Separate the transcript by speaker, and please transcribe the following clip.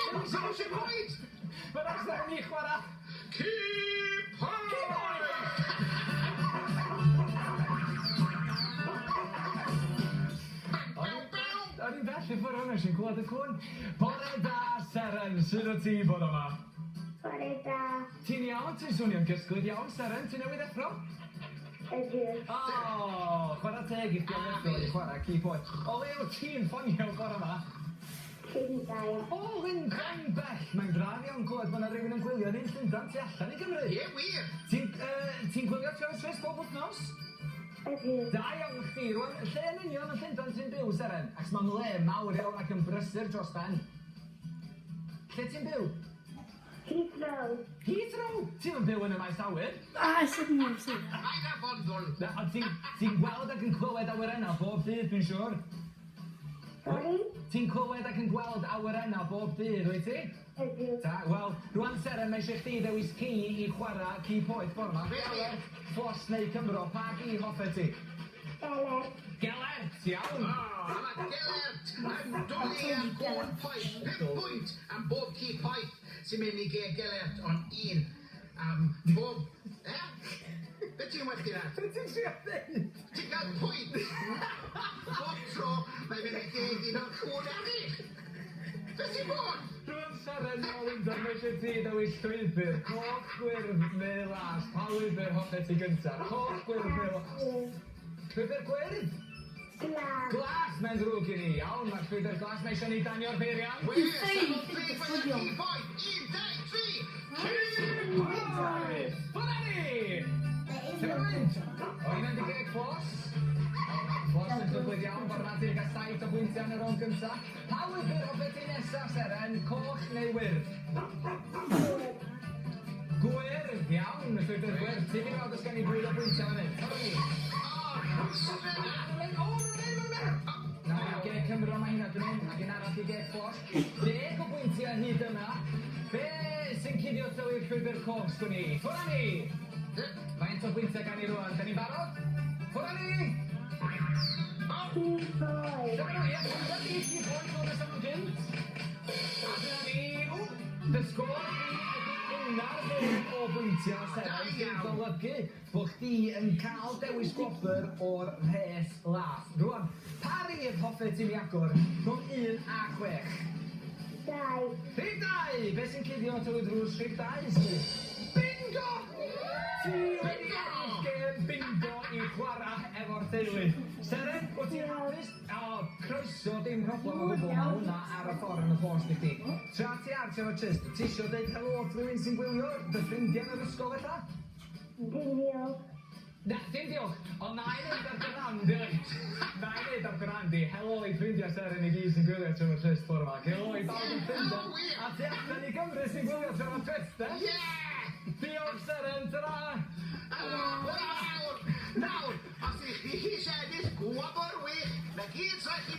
Speaker 1: Sa'm eisiau bwyd!
Speaker 2: Mae'n amser i ni chwarae
Speaker 1: Ci Poeth!
Speaker 2: O'n i'n bell i ffwrdd hwnna, sy'n clywed y cwn. Bore da, Seren, sut wyt ti bore yma?
Speaker 3: Bore da.
Speaker 2: Ti'n iawn? Ti'n swnio'n gysglyd iawn, Seren. Ti'n newydd effro?
Speaker 3: Ydw.
Speaker 2: O, chwarae teg i chdi am effro i chwarae ci poeth. O le wyt ti'n ffonio bore yma?
Speaker 3: Llundain.
Speaker 2: O, Lundain bell! Mae'n braf iawn clywed bod 'na rywun yn gwylio ni'n Llundain tu allan i Gymru.
Speaker 1: Ie, wir!
Speaker 2: Ti'n gwylio Trefor Tryst bob wythnos?
Speaker 3: Ydw.
Speaker 2: Da iawn chdi. Rwan, lle yn union yn Llundain ti'n byw, Seren? Achos mae'n le mawr iawn ac yn brysur dros ben. Lle ti'n byw?
Speaker 3: Heathrow.
Speaker 2: Heathrow? Ti'm yn byw yn y maes awyr?
Speaker 4: Ah, I said no, say that.
Speaker 1: Paid â bod yn ddwl.
Speaker 2: Na, ond ti'n gweld ac yn clywed awyrennau bob dydd, dwi'n siŵr.
Speaker 3: Sorry?
Speaker 2: Ti'n clywed ac yn gweld awyrennau bob dydd, wyt ti?
Speaker 3: Ydw.
Speaker 2: Da, wel, rwan Seren, mae eisiau chdi ddewis ci i chwarae ci poeth bore 'ma.
Speaker 1: Be?
Speaker 2: Ffos neu Cymro, pa gi hoffet ti?
Speaker 3: Gelert.
Speaker 2: Gelert, iawn!
Speaker 1: O, a mae Gelert yn dwlu ar gŵn poeth. 5 pwynt am bob ci poeth sy'n mynd i ge Gelert, ond un am bob... Eh? Be ti'n well di na?
Speaker 2: Be ti'n trio ddeud?
Speaker 1: Ti'n cael pwynt! Bob tro mae'n mynd i geg un o'r cŵn eraill. Be ti'n bod?
Speaker 2: Rwan Seren o Lundain, mae eisiau ti ddewis llwybr. Coch, gwyrdd neu las. Pa lwybr hoffet ti gyntaf? Coch, gwyrdd neu las? Llwybr gwyrdd?
Speaker 3: Glas.
Speaker 2: Glas, mae'n ddrwg i ni. Iawn, mae'r llwybr glas. Mae eisiau ni danio'r beiriant.
Speaker 1: Wel, safon pryd mae ci poeth. 1, 2, 3! Ci poeth!
Speaker 2: Ffwrdd â ni! Lle mae'n mynd? O, un yn geg ffos. Ffos yn dwblyg iawn, bore 'ma ti'n cael 7 o bwyntiau yn y rownd gynta. Pa lwybr hoffet ti nesaf, Seren? Coch neu wyrdd?
Speaker 3: Gwyrdd.
Speaker 2: Gwyrdd, iawn, y llwybr gwyrdd. Ti'n mynd i weld os gen i fwy o bwyntiau fan hyn. Ffwrdd â ni.
Speaker 1: O, rhwystrau na!
Speaker 2: O, mae'n mynd, mae'n mynd! Na, i geg Cymro mae hynna dwi'n mynd, ac un arall i geg ffos. 10 o bwyntiau hyd yma. Be sy'n cuddio tywydd llwybr coch, sgwn i? Ffwrdd â ni! Faint o bwyntiau gan i rwan? Da ni'n barod? Ffwrdd â ni!
Speaker 3: Ci poeth.
Speaker 2: Dyma nhw, ie, dyma ni, ci poeth o'r safon gynt. A dyna ni, ww, dy sgôr di ydy 11 o bwyntiau, Seren,
Speaker 1: Da
Speaker 2: sy'n
Speaker 1: iawn.
Speaker 2: golygu bod chdi yn cael dewis gwobr o'r rhes las. Rwan, pa rif hoffet ti mi agor rhwng 1 a 6?
Speaker 3: 2.
Speaker 2: Rhif 2! Be sy'n cuddio tywydd drws rhif 2, Steve? Bingo! Ti wedi ennill gêm bingo i chwarae efo'r teulu. Seren, wyt ti'n hapus? O, croeso, dim problem o gwbl, mae hwnna ar y ffordd yn y post i chdi. Tra ti ar Trefor Tryst, ti isio deud helo wrth rywun sy'n gwylio, dy ffrindiau yn yr ysgol ella?
Speaker 3: Dim diolch.
Speaker 2: Na, dim diolch, ond na i wneud ar dy ran, di. Na i wneud ar dy ran, di. Helo i ffrindiau Seren i gyd sy'n gwylio Trefor Tryst bore 'ma. Helo i bawb yn Llundain. A tu allan i Gymru sy'n gwylio Trefor Tryst, eh?
Speaker 1: Ie!
Speaker 2: Diolch, Seren, ta-ra!
Speaker 1: Nawr, nawr, os ych chi eisiau ennill gwobr wych, na gyd rhaid chi